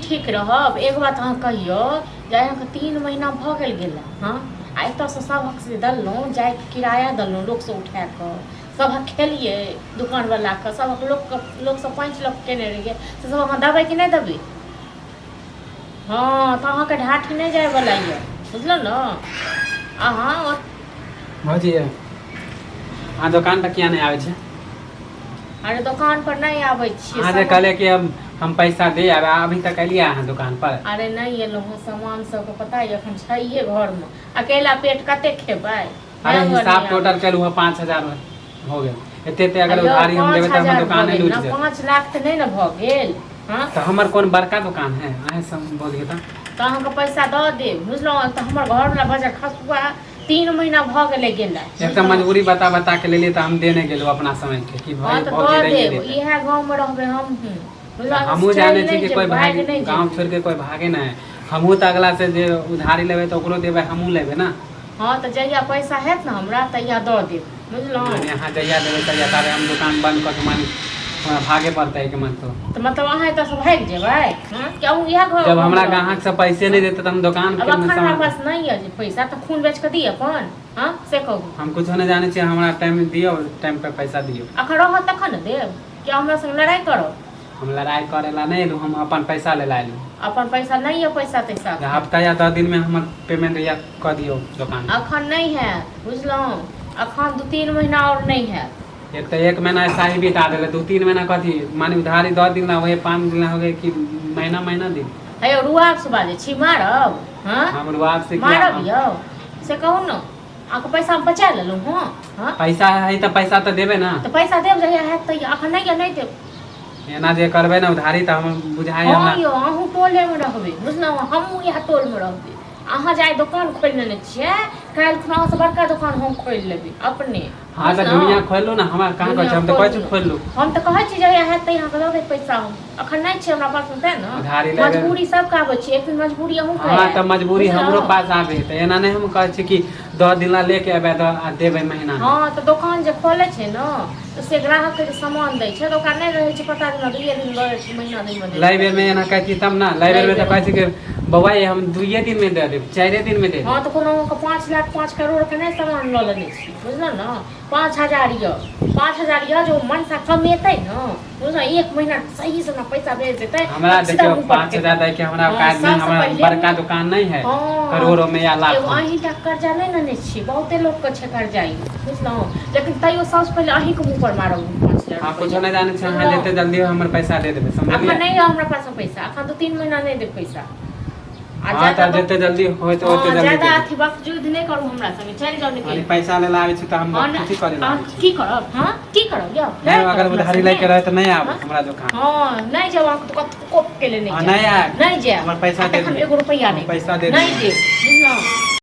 ठीक रहब? एक बात अहाँ कहियौ जे अहाँके 3 महीना भऽ गेल गेला। हँ, आ एतऽसँ सभक से देलहुँ, जाइके किराया देलहुँ लोकसँ उठा कऽ, सभक खेलियै दोकानवलाके, सभक लोकके, लोकसँ पाँच लोक केने रहियै, से सब अहाँ देबै कि नहि देबै? हँ, तऽ अहाँके ढाठी नहि जायवला यऽ, बुझलहुँ ने अहाँ। भौजी, अहाँ दोकान पर किया नहि आबै छै? अरे, दोकान पर नहि आबै छियै। अहाँ जे कहले कि हम पैसा दे आब, अभी तक एलियै अहाँ दोकान पर? अरे, नहि एलहुँ हँ। सामान सबके पता यऽ, एखन छैहे घरमे। अकेला पेट कते खेबै? अरे, हिसाब टोटल कलू हँ, 5,000 हो गेल। एते एते अगर उधारी हम देबै तऽ हमर दुकान लूटि जायत। 5 लाख तऽ नहि ने भऽ गेल? हँ। तऽ हमर कोन बड़का दुकान है? अहाँ सब बोलिए तऽ। तऽ अहाँके पैसा दऽ देब, बुझलहुँ? तऽ हमर घरवला बजर खसुआ, 3 महीना भऽ गेलै गेला। एक तऽ मजबूरी बता बता के लेलियै तऽ हम दे नहि गेलहुँ, अपना समझ के कि हँ भाई तऽ भौजी दऽ दैये देब। देतै। इएह गाँवमे रहबै हमहूँ, बुझलहुँ? हमहूँ चलि जानै छी नहि कि जेबै, कोइ भागि भागे नहि गाँव जेबै। छोड़ि के कोइ भागे नहि। हमहूँ तऽ अगला से जे उधारी लेबै तऽ ओकरो देबै, हमहूँ लेबै ने। हँ, तऽ जहिया पैसा हैत ने हमरा, तहिया दऽ देब, बुझलहुँ? माने अहाँ जहिया देबै तहिया, ताबे हम दुकान बंद कऽ के माने हमरा भागे पड़तै एहिके मतलब। तऽ मतलब अहाँ एतऽसँ भागि जेबै? हँ, कि अहूँ इएह घर जब हमरा ग्राहक सब पैसे नहि देतै तऽ हम दोकान आब के एखन हमरा सामान पास नहि यऽ जे पैसा, तऽ खून बेच कऽ दी अपन? हँ, से कहू। हम कुछो नहि जानै छियै। हमरा टाइम दियौ, टाइम पे पैसा दियौ। अखन रहत तखन ने देब, कि हमरा संग लड़ाइ करब? हम लड़ाइ करै ला नहि एलहुँ, हम अपन पैसा लै ला एलहुँ। अपन पैसा नहि यऽ, पैसा तैसा। हफ्ता या 10 दिन में हमर पेमेंट या कऽ दियौ दोकान। अखन नहि हैत, बुझलहुँ? अखन 2-3 महीना आओर नहि हैत। एक तऽ एक महीना ऐसा ही बिता देले, 2-3 महीना कथी? माने उधारी 10 दिन ला वही 5 दिन ला हो गए कि महीना महीना दिन। हे यौ, रुआब से बाजै छी, मारब? हँ? हम रुआब से किया? मारब यौ, से कहू ने। अहाँके पैसा हम बचा लेलहुँ। हँ हँ। पैसा है तऽ पैसा तऽ देबै ने। तऽ पैसा देब जहिया हैत तहिया। अखन नहि यऽ, नहि देब। एना जे करबै ने उधारी तऽ हम बुझाइ हँ हमरा। यौ, अहूँ टोलेमे रहबै, बुझलहुँ? हमहूँ इएह टोलमे रहबै। अहाँ जे आइ दोकान खोलि लेने छियै, काल्हि खुना अहाँसँ बड़का दोकान हम खोलि लेबै अपने। हँ, तऽ बुझलहुँ? दुनिया खोलि लू ने, हमरा कहाँ कहै छै? हम तऽ कहै छी खोलि लू। हम तऽ कहै छी जहिया हैत तहिया अहाँके दऽ देब पैसा हम। अखन नहि छै हमरा पासमे, तेँ ने। उधारी लेबै। मजबूरी सबके आबै छै, एक दिन मजबूरी अहूँके हँ, आयत, तऽ मजबूरी बुझलहुँ? हमरो पास आबे तऽ एना नहि हम कहै छी कि 10 दिन ला लेके एबै तऽ आ देबै महीना मे। हँ, तऽ दोकान जे खोलै छै ने, तऽ से ग्राहकके जे सामान दै छै तऽ ओकरा नहि रहै छै पता जेना 2 दिन दऽ दै छै, महीना दिनमे दै लै छै। बेर मे एना कहै छी तब ने, लै बेर मे तऽ कहै छी कि बौआ ये हम 2 दिन मे दऽ देब, 4 दिन मे दे देब। हँ, तऽ कोनो अहाँके 5 लाख 5 करोड़के नहि सामान लऽ लेने छी, बुझलहुँ ने? 5,000 यऽ, 5,000 यऽ, जे ओ मनसा कमेतै ने, बुझलहुँ? एक महीना सहीसँ हमरा पैसा भेज देतै हमरा तऽ सीधा देखियौ, मुँह पर पाँच हजार दै के हमरा हँ, औकात नहि। सबसँ हमरा पहिले बड़का दुकान नहि है करोड़ों में या एगो लाखों में। अहीँटा कर्जा नहि लेने छी, बहुते लोकके छै कर्जा ई, बुझलहुँ? लेकिन तैयो सबसँ पहिले अहीँके मुँह पर मारब 5,000 अहाँ रुपैआ। कुछो नहि जानै छी। अहाँ बुझलहुँ? जते जल्दी हो हमर पैसा दे देबै, अखन समझलियै? नहि यऽ हमरा पासमे पैसा। अखन 2-3 महीना नहि देब पैसा आ हँ, ज्यादा तऽ जते जल्दी होय तऽ ओते हँ, जल्दी ज्यादा दे देब। अथी बकचूद नहि करू हमरा संगे, चलि जाउ माने निकलि। पैसा ले ला आबै छी तऽ हम हँ ने, कथी करे ला अहाँ आबै छी? की करब? हँ, की करब यौ? नहि लड़ाइ अगर करब हमरा उधारी लैके संगे? रहै तऽ नहि आबू हँ? हमरा दोकान। हँ, नहि जाउ, अहाँके तऽ कतौ कोप के ले नहि हँ, जायब। नहि आयब। नहि जायब। हमर पैसा आ दे तखन दियौ। एगो रुपैआ हम नहि पैसा दे नहि दियौ। देब, बुझलहुँ?